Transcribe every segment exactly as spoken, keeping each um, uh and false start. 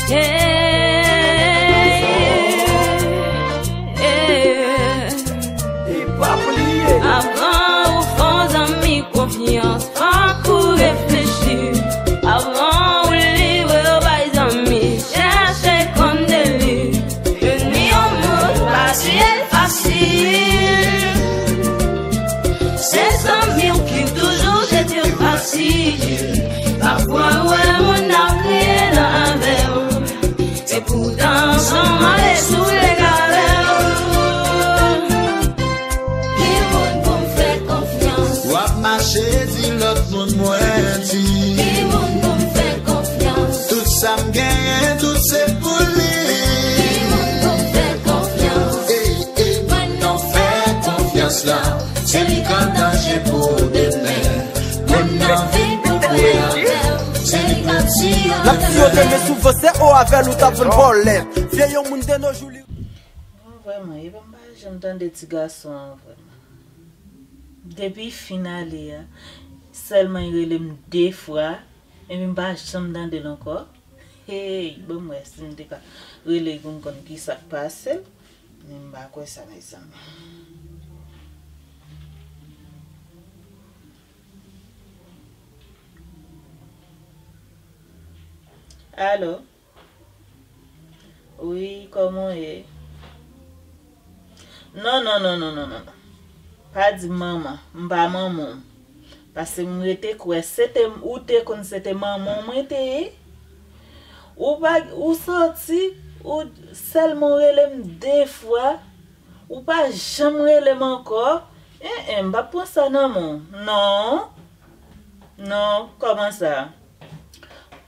Hey, hey. Avan ou fè yon zanmi konfyans, fòk ou reflechi. Avan ou livre w bay zanmi, chèche konn de li. Vini yon moun pa si l fasil. Se zanmi w ki toujou jete fasil. Pafwa ou wè moun ap kriye nan avè w. Epoutan san mande sou legal. Ki moun pou m fè konfyans? W ap mache di lòt moun mwen di. Ki moun pou m fè konfyans? Tout sa m genyen, tout se pou li. Ki moun pou m fè konfyans? Ey, ey, moun nan fè konfyans la, se li k an danje pou demen. Moun nan vin pou kwe avè w, se li k ap tiye. L ap siyote, men souvan se o avè l ou t ap jwenn vòlè. Vye yon moun de nos jours li. Bon, vrèman, epi m pa janm tande ti gason an, vrèman. Depi fin ale a, sèlman li rele m de fwa, epi m pa janm tande l ankò. Hey, bon, m wè si m te ka rele l pou m konn ki sa k pase l. Men m pa kwè sa, mezanmi. Alo? Wi, kòman w ye? Non, non, non, non, non, non, non. Pa di m manman, m pa manman w. Paske m rete kwè, se te, ou te konn se te manman w mwen te ye. Ou pa, ou sòti, ou sèlman w rele m de fwa, ou pa janm rele m ankò. En, en, m p ap pran sa nan men w. Non. Non, kòman sa?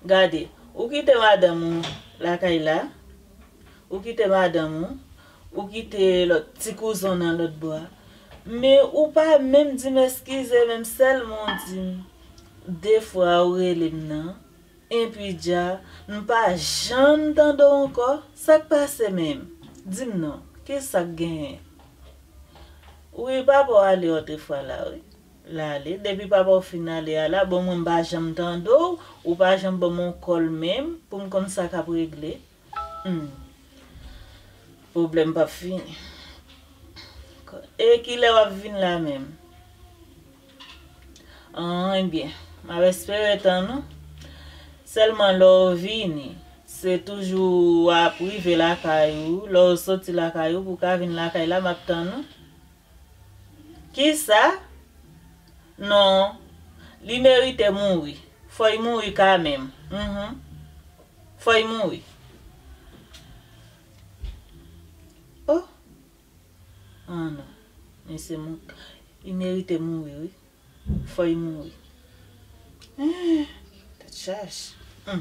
Gade, ou kite madanm ou lakay la, ou kite madanm ou, ou kite lòt ti kouzen w nan lòt bò a. Men ou pa menm di m eskize, menm sèlman w di m de fwa ou rele m nan. Enpi dja, m pa janm tande w ankò. Sa k pase menm? Di m non, ki sa k genyen? Wi, papa w ale otrefwa la, wi. L ale. Depi papa w fin ale a la, bon, mwen m pa janm tande w, ou pa janm ban m yon kòl menm pou m konn sa k ap regle. Hmm. Pwoblèm p ap fini. E kilè w ap vin la menm? An, ebyen, m ap espere tann ou. Sèlman lè w vini, se toujou w ap rive lakay ou, lè w soti lakay ou pou w ka vin lakay la, m ap tann ou. Kisa? Non, li merite mouri. Fò l mouri kanmenm. Mhm. Fò l mouri. Oh! Ah non. Men se moun, li merite mouri, wi. Fò l mouri. Eh, tèt chaje. Hmm.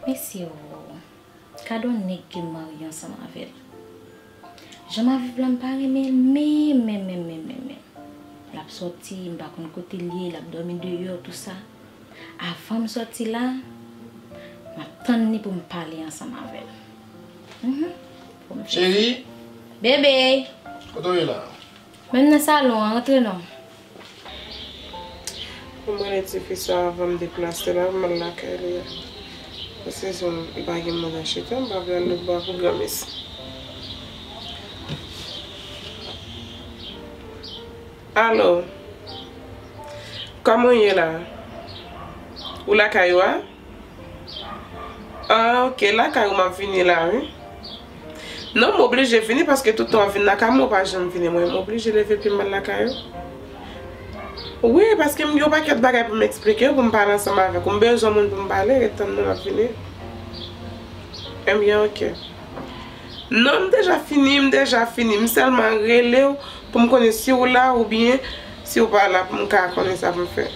Mesye o, gade yon nèg ke m marye ansanm avè l. Jan m ap viv la, m pa renmen l menm, menm, menm, menm, menm, menm. L ap sòti, m pa konn kote l ye, l ap dòmi deyò, tou sa. Avan m sòti la, m ap tann li pou m pale ansanm avè l. Mhm. Pou m fè Cheri! Bebe! Kote w ye la? Men m nan salon an, rantre non. Pou m rele tifi sa avan m deplase la, pou m al lakay li a. Paske si m pa gen moun a chita, m pa vle al lòt bò a pou granmesi. Alo. Kòman w ye la? Ou lakay ou a? Ah, ok, lakay ou m ap vini la, wi. Non, m oblije vini paske tout tan w ap vin lakay mwen, ou pa janm vini. Mwen, m oblije leve pye m al lakay ou. Wi, paske m gen yon pakèt bagay pou m eksplike w, pou m pale ansanm avèk ou. M bezwen moun pou m pale, ret tann mwen, m ap vini. Ebyen, ok. Non, m deja fini, m deja fini. M sèlman rele w pou m konnen si w la oubyen si w pa la pou m ka konnen sa pou m fè.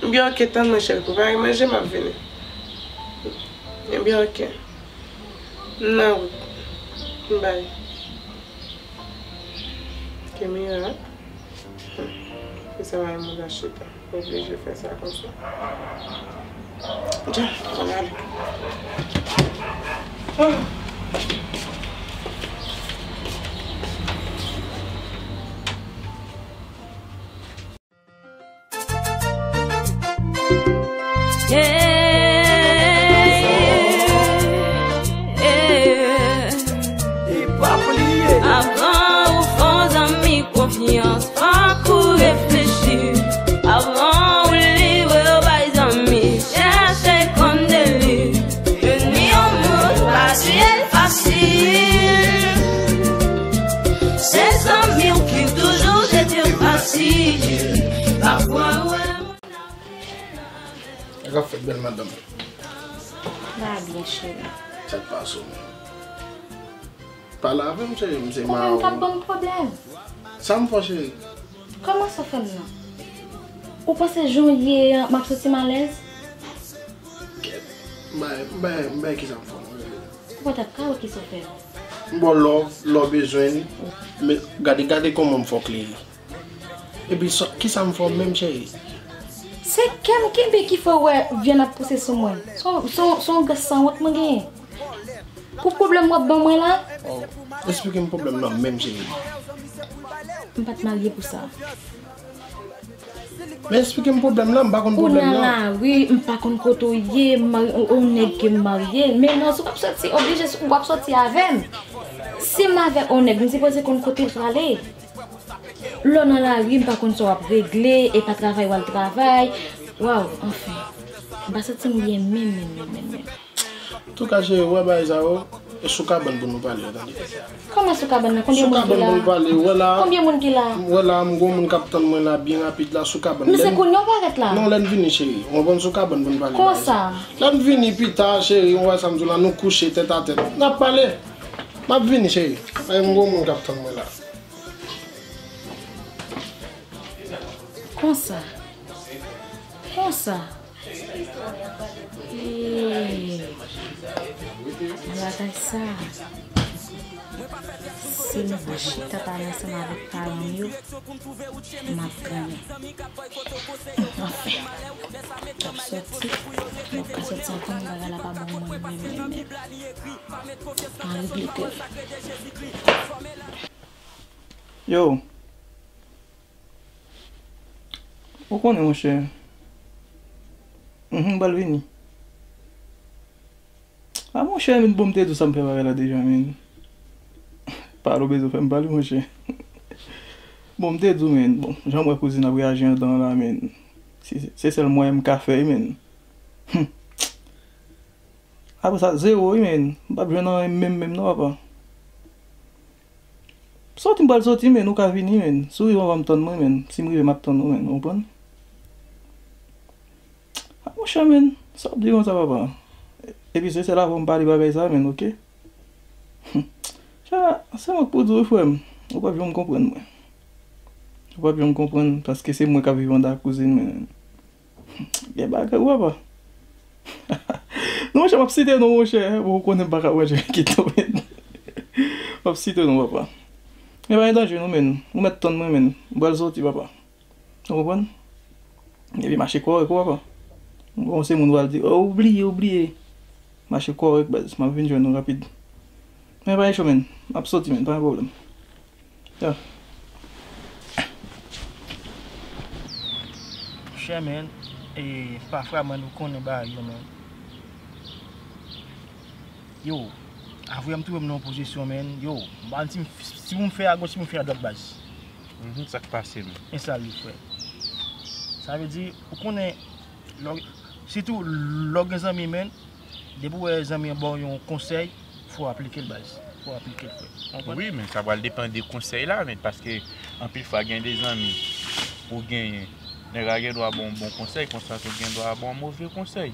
Ebyen, ok, tann mwen, cheri, prepare manje, m ap vini. Ebyen, ok. M nan wout. Bye. Kemira. Pou sa, mwen manda chita. Oblije fè sa konsa. Dja, ann ale. Ah. Konfyans, fòk ou reflechi avan ou livre w bay zanmi. Chèche konn de li. Vini yon moun fasil, fasil. Se zanmi w ki toujou jete w fasil. Pafwa, wè. Sa k ap fèt, bèl madanm? M pa byen, cheri. Sa k pase w menm? Pale avè m, cheri, m se ma ou. Ou menm k ap ban m pwoblèm. Sa m fè w, cheri? Kòman sa w fè m nan? Ou panse jan w ye an, m ap santi m alèz? Kèt. M bay, m bay, m bay kisa m fè w, non, cheri? Ou pa t ap ka wè kisa w fè m. M ba w love, lè w bezwen l. Men gade, gade kòman m fè w klere. Epi sa, kisa m fè w menm, cheri? Se kè m kenbe ki fè w wè vyann ap pouse sou mwen. Se yon, se yon, se yon gras sanwont mwen genyen. Pou pwoblèm w ap ban mwen la? Oh, esplike m pwoblèm nan menm, cheri. M pa t marye pou sa. Men esplike m pwoblèm nan, m pa konn pwoblèm nan. Ou nan lari, m pa konn kote w ye, m mari-, ou, ou nèg ke m marye. Men non, si w p ap soti, oblije, si w ap soti avè m. Si m avè yon nèg, m sipoze konn kote l prale. Lè w nan lari, m pa konn sa w ap regle, e pa travay w al travay. Waw, anfen. M pa santi m byen menm, menm, menm, menm, menm. Antouka, cheri, ou wè bagay sa yo, e sou kabann pou nou pale yo, tande. Kòman sou kabann nan? Konbyen moun ki la? Sou kabann pou nou pale, ou wè la. Konbyen moun ki la? Ou wè la, m gon moun k ap tann mwen la, byen rapid la, sou kabann. Men se kounye a w parèt la? Non, lè n vini, cheri. Ou konprann, sou kabann pou nou pale bagay sa. Konsa? Lè n vini pita, cheri, ou wè sa m di w la, nou kouche tèt a tèt. N ap pale. M ap vini, cheri. E m gon moun k ap tann mwen la. Konsa. Konsa. Hey. Bagay sa. Si m pa chita pale ansanm avèk paran m yo, m ap goumen. Anfen. M ap soti. M ap soti ankò, bagay la pa bon mwen menm, menm, menm. M a regle tèt. Yo. Ou konnen, monchè. Mhm, m pral vini. A, monchè, men bon, m te di w sa m fè bagay la deja, men. Pale, w bezwen fè m pale, monchè. Bon, m te di w, men. Bon, jan m wè kouzin ap reyaji anndan an la, men. Se, se sèl mwayen m ka fè, men. Hmm. Apre sa, zewo, wi, men. M p ap jwenn anyen menm, menm, non, papa. Soti m pral soti, men, ou ka vini, men. Si w rive anvan m, tann mwen, men. Si m rive, m ap tann ou, men. Ou konprann? A, monchè, men. Sa w ap di konsa, papa? Epi se sèl avè w m pale bagay sa, men, oke? Sa, se mwen k pou di w, wi, frè m. Ou p ap janm konprann mwen. Ou p ap janm konprann, paske se mwen k ap viv anndan ak kouzin mwen. Gen bagay, wi, papa. Non, monchè, m ap site non, monchè. Bon, ou konnen m pa ka wè jan ki tonbe. M ap site non, papa. Men pa gen danje, non, men. Ou mèt tann mwen, men. M pral soti, papa. Ou konprann? Epi mache kòrèk, wi, papa. Bon, se moun pral di, "Oh, ou bliye, ou bliye." Mache kòrèk, baz. M ap vin jwenn ou rapid. Men pa gen cho, men. M ap soti, men. Pa gen pwoblèm. Ya. Monchè, men, e, pafwa, men, ou konnen bagay yo, men. Yo, avwe m twouve m nan yon pozisyon, men. Yo, m pa konn si m, si pou m fè agoch, si pou m fè adwat, baz. Mhm, sa k pase, men? E sa l ye, frè. Sa vle di, ou konnen, lè w, sitou lè w gen zanmi, men, depi w wè zanmi an ba w yon konsèy, fò w aplike l, baz. Fò w aplike l, frè. Ou konprann? Wi, men sa pral depann de konsèy la, men, paske anpil fwa gen de zanmi ou genyen, nèg la gen dwa ba w yon bon konsèy, konsa tou gen dwa ba w yon move konsèy.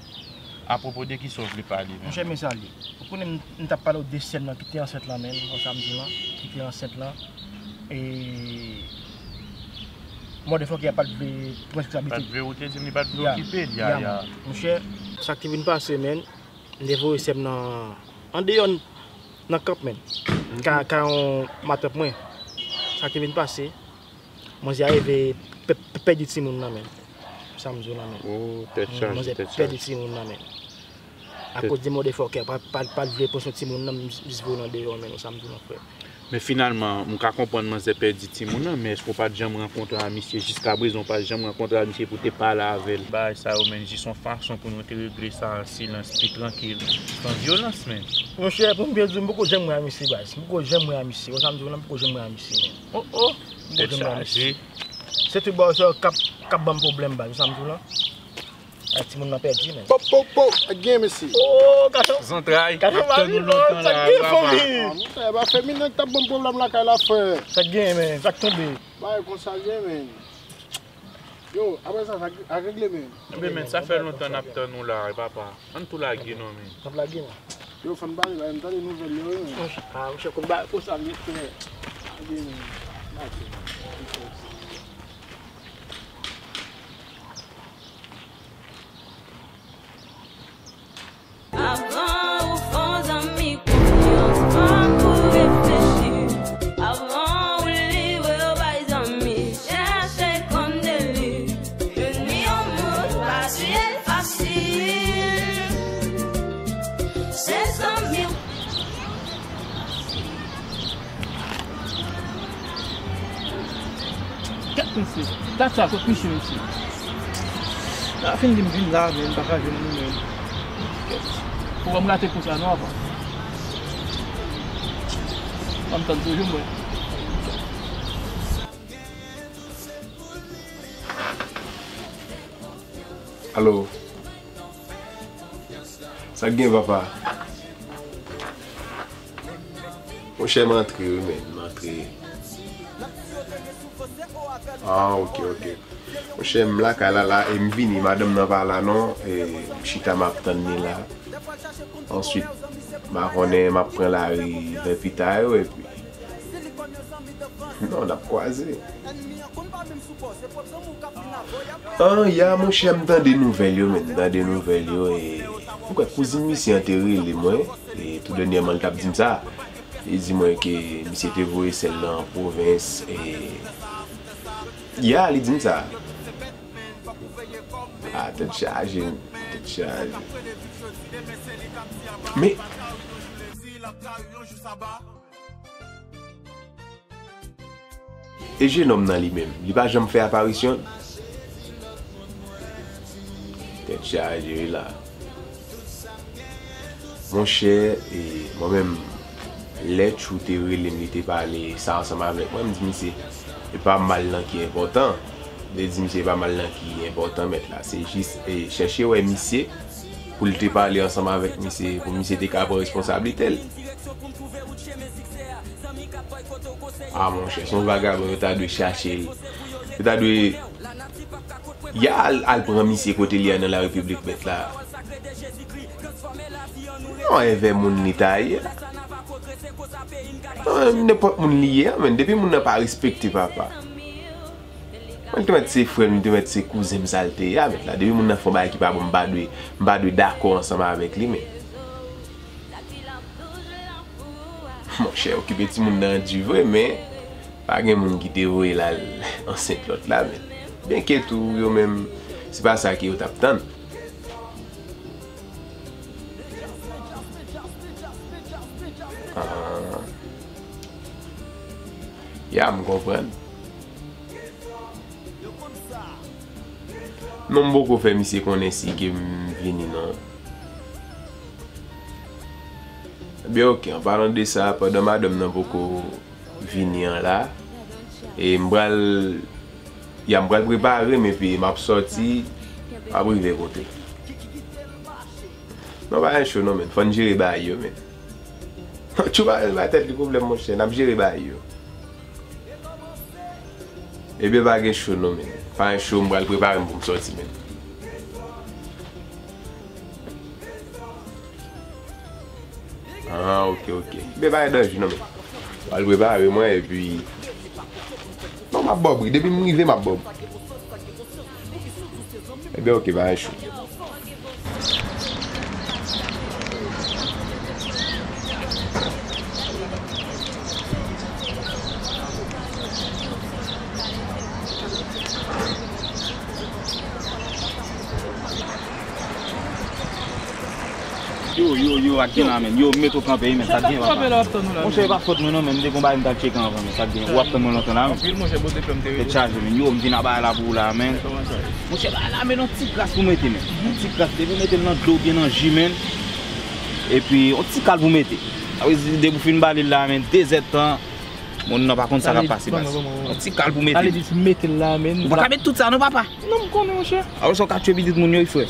Apwopo de kisa w vle pale menm? Monchè, men sa l ye. Ou konnen m, m t ap pale w de sè m nan ki te ansent lan, men, konsa m di w lan, ki te ansent lan. E motherfucker pa t vle pran responsablite. Pa t vle, ou te di m li pa t vle okipe l, ya, ya. Monchè, sa k te vin pase, men, m te voye sè m nan, andeyò, nan kanp, men. Ka, ka yon matant mwen. Sa k te vin pase, manzè a rive pè-, pè-, pèdi timoun nan, men. Sa m di w lan, men. Oh, tèt chaje, tèt chaje. Manzè pèdi timoun nan, men. Akoz de motherfucker, pa, pa, pa t vle pran swen timoun nan, m jis voye l andeyò, men non, sa m di w non, frè. Men finalman, m ka konprann manzè pèdi timoun nan, men èske w pa t janm rankontre a misye? Jiskaprezan, w pa t janm rankontre a misye pou w te pale avè l? Bagay sa yo, menn, jis yon fason pou nou te regle sa an silans, pi trankil, san vyolans, menn. Monchè, pou m byen di w, m poko janm wè a misye, baz. M poko janm wè a misye. Wè sa m di w la, m poko janm wè a misye, menn. Oh, oh. M poko janm wè a misye. Se tout bagay sa yo k ap, k ap ban m pwoblèm, baz. Wè sa m di w la. Ay, timoun nan pèdi, menn. Pop, pop, pop, sa k gen, mesye? Oh, gason. Zantray, n ap tann ou lontan la, papa. Sa k gen, fanmi? Ah, monchè, e pa feminen k t ap ban m pwoblèm lakay la, frè. Sa k gen, menn? Sa k tonbe? Bagay konsa l ye, menn. Yo, apre sa, sa a regle, menn. Ebyen, menn, sa fè lontan n ap tann ou la, papa. Ann tou lage non, menn. N ap lage non. Yo, fò n pale, ba m tande nouvèl yo, wi, menn. Monchè, ah, monchè, konba, konsa m ye, frè. Lage, menn. Lage, menn. Avan ou fè yon zanmi konfyans, pran pou reflechi. Avan ou livre w bay zanmi, chèche konn de li. Vini yon moun pa siye l fasil. Se zanmi w. Kèt mesye, dat sa kot misye mesye. L ap fin di m vin la, men m pa ka jwenn li menm. Kèt. Pwogram gate konsa non, apa. Ban m tann toujou mwen. Alo. Sa k gen, papa? Monchè, m antre wi, menn, m antre. Ah, ok, ok. Monchè, m lakay la, la, e m vini, madanm nan pa la non, e m chita m ap tann li la. Answit, m pa konnen, m ap pran lari vè pita yo, epi non, n ap kwaze. An, ya, monchè, m tande nouvèl yo, menn, m tande nouvèl yo, e m kwè kouzin misye an te rele mwen, e tou dènyèman, li t ap di m sa. Li di mwen ke misye te voye sè l nan pwovens, e ya, li di m sa. Ah, tèt chaje, tèt chaje. Men, e jenòm nan li menm, li pa janm fè aparisyon l? Tèt chaje wi la. Monchè, e, mwen menm, lè Tchou te rele m, li te pale sa ansanm avèk mwen, m di misye, e pa m al nan ki enpòtan. M te di misye, e pa m al nan ki enpòtan, mèt la. Se jis, e, chèche wè misye pou l te pale ansanm avèk misye, pou misye te ka pran responsablite l. Ah, monchè, se yon vagabon, yo ta dwe chache l. Yo ta dwe Ya al, al pran misye kote li a nan la repiblik mèt la. Non, envè moun li ta ye. Non, nenpòt moun li ye a, menn. Depi moun nan pa respekte papa. Mwen te mèt se frè m, li te mèt se kouzen m sa l te ye a, mèt la. Depi moun nan fè yon bagay ki pa bon, m pa dwe, m pa dwe dakò ansanm avèk li, menn. Monchè, okipe timoun nan di vre, men pa gen moun ki te voye l al ansent lòt la, men byenke tou, yo menm, se pa sa ke yo t ap tann. Ah. Ya, m konprann. Non, m poko fè misye konnen si ke m vini, non. Ebyen, oke, an palan de sa, pandan madanm nan poko vini an la, e m pral, ya, m pral prepare m epi m ap sòti, m ap rive kote l. Non, pa gen cho non, menn. Fò n jere bagay yo, menn. Tchou pa bay tèt li pwoblèm, monchè. N ap jere bagay yo. Ebyen, pa gen cho non, menn. Pa gen cho, m pral prepare m pou m sòti, menn. Ah, oke, oke. Ebyen, pa gen danje non, menn. M pral prepare mwen, epi non, m ap ba w bri. Depi m rive, m ap ba w bri. Ebyen, oke, pa gen cho. Yo, yo, yo, ak gen la, men. Yo, m met ou kanpe, men, sa k gen, papa? Monchè, e pa fòt mwen, non, men, m te gon bagay m t al tcheke anvan, men, sa k gen? Ou ap tann mwen lontan la, men. Anpil, monchè, poze pye m te rele. Tèt chaje, men. Yo, m vin ap bay la pou ou la, men. Monchè, bay la, men, yon ti kras pou mete, men. Yon ti kras, depi w mete l nan dlo, byen nan ji, men. Epi, yon ti kal pou mete. Sa vle di, depi w fin ba li la, men, de zèdtan, moun nan pa konn sa k ap pase, baz. Yon ti kal pou mete. Sa vle di, si m mete l la, men. Ou pa ka met tout sa, non, papa. Non, m konnen, monchè. Apre sa, w ka tchwe pitit moun yo, wi, frè.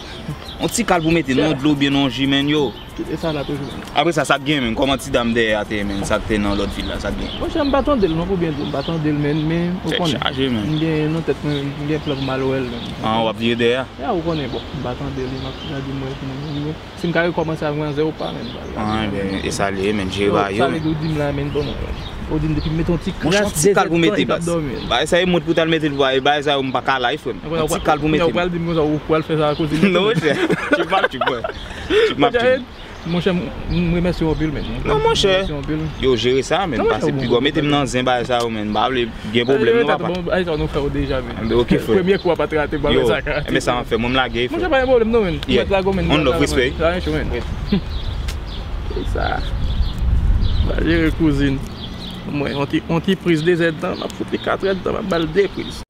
Yon ti kal pou mete, non, dlo byen, non, ji, men, yo. Kite sa la toujou, men. Apre sa, sa k gen, men? Kòman ti dam dèyè a te ye, men? Sa k te nan lòt vil la, sa k gen? Monchè, m pa tande l, non, pou byen di w, m pa tande l, men, men, ou konnen. Tèt chaje, men. M gen nan tèt mwen, m gen plan pou m al wè l, men. An, w ap vire dèyè a? Ya, ou konnen, bon, m pa tande l, m ap gade mwen, pou mwen, si m ka rekòmanse avèk manzè ou pa, men, m pa gade. An, ebyen, e sa l ye, men, jere bagay yo, men. Sa vle di w di m la, men, bon, ou di m depi m mete yon ti kras, yon ti kal pou mete, baz. Bagay sa e mwen pou t al mete l, bagay sa yo, m pa ka la, wi, frè m. Yon ti kal pou mete. Ou pral di m konsa, ou pral fè sa akoz li. Non, monchè. Tu m'as, tu m'as. Tu m'as, tu m'as. Monchè, m, m remèsye w anpil, men. Non, monchè. M remèsye w anpil. Yo, jere sa, men. Non, monchè, pase pi gwo. Mete m nan zen bagay sa yo, men. M pa vle gen pwoblèm, non, papa. Bon, bagay sa nou fè w deja, men. Anben, ok, frè. Premye kou a pa t rate, bagay sa ka rate. Enben, sa m ap fè, mwen, m lage, frè. Monchè, pa gen pwoblèm, non, men. Yeah. Mèt la gòmèn. On love, respect. Sa, men. Sa. Ba jere kouzin. Mwen, on ti, on ti priz de zèdtan, m ap fout li kat èdtan, m ap ba l de priz.